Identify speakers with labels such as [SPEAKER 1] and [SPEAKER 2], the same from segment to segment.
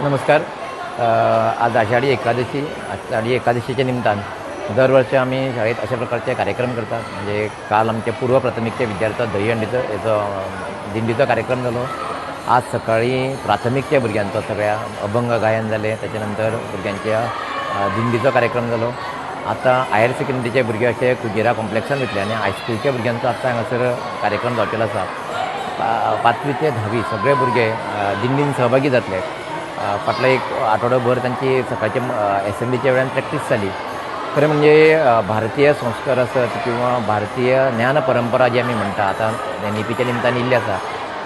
[SPEAKER 1] नमस्कार. आज आषाढी एकादशी. आषाढी एकादशीच्या निमतान दरवर्षी आम्ही शाळेत अशा प्रकारचे कार्यक्रम करतात. म्हणजे काल आमच्या पूर्व प्राथमिकच्या विद्यार्थ्यांचा दहीहंडीचं याचो दिंडीचो कार्यक्रम जालो. आज सकाळी प्राथमिकच्या भुरग्यांचो सगळ्या अभंग गायन जालें. त्याच्या नंतर भुरग्यांच्या दिंडीचो कार्यक्रम जालो. आतां हायर सेकंडरीचे भुरगे अशे कुजेरा कॉम्प्लेक्सान वयतले आनी हायस्कुलच्या भुरग्यांचो आतां हांगासर कार्यक्रम जावचेलो आसा. पांचवी ते धावी सगळे भुरगे दिंडीन सहभागी जातले. फाटलो एक आठवडोभर तांची सकाळच्या एसेंब्लीच्या वेळान प्रॅक्टीस जाली. खरें म्हणजे भारतीय संस्कार आसत किंवा भारतीय ज्ञान परंपरा जी आमी म्हणटा, आतां एनईपीच्या निमतान येयल्ली आसा,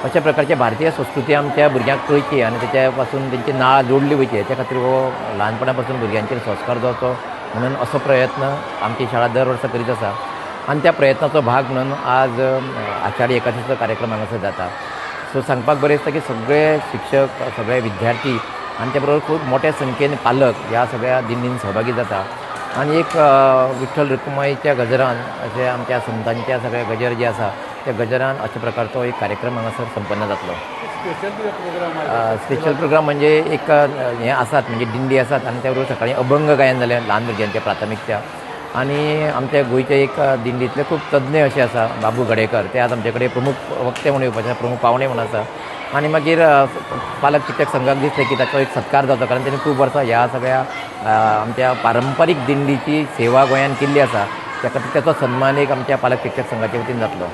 [SPEAKER 1] अशा प्रकारचे भारतीय संस्कृती आमच्या भुरग्यांक कळची आनी तेच्या पासून तेंची नाळ जोडली वयची, हेच्या खातीर हो ल्हानपणा पासून भुरग्यांचेर संस्कार जावचो म्हणून असो प्रयत्न आमची शाळा दर वर्सा करीत आसा. आनी त्या प्रयत्नाचो भाग म्हणून आज आषाढी एकादशीचो कार्यक्रम हांगासर जाता. सो सांगपाक बरें दिसता की सगळे शिक्षक, सगळे विद्यार्थी आनी त्या बरोबर खूब मोठ्या संख्येन पालक ह्या सगळ्या दिंडीन सहभागी जाता. आनी एक विठ्ठल रुक्माईच्या गजरान, अशें आमच्या संतांच्या सगळे गजर जे आसा, त्या गजरान अशा प्रकारचो एक कार्यक्रम हांगासर संपन्न जातलो.
[SPEAKER 2] स्पेशल कितें प्रोग्राम आसा?
[SPEAKER 1] स्पेशल प्रोग्राम म्हणजे एक हें आसात, म्हणजे दिंडी आसात आनी त्या बरोबर सकाळी अभंग गायन जालें ल्हान भुरग्यांच्या प्राथमिकच्या. आनी आमच्या गोंयचे एक दिंडींतले खूब तज्ञ अशे आसा, बाबू गडेकर, ते आज आमचे कडेन प्रमुख वक्ते म्हणून येवपाचे, प्रमुख पावणे म्हणून आसा. आनी मागीर पालक शिक्षक संघाक दिसलें की ताचो एक सत्कार जावचो, कारण तेणी खूब वर्सां ह्या सगळ्या आमच्या पारंपारीक दिंडीची सेवा गोंयान केल्ली आसा. त्या खातीर ताचो सन्मान एक आमच्या पालक शिक्षक संघाच्या वतीन जातलो.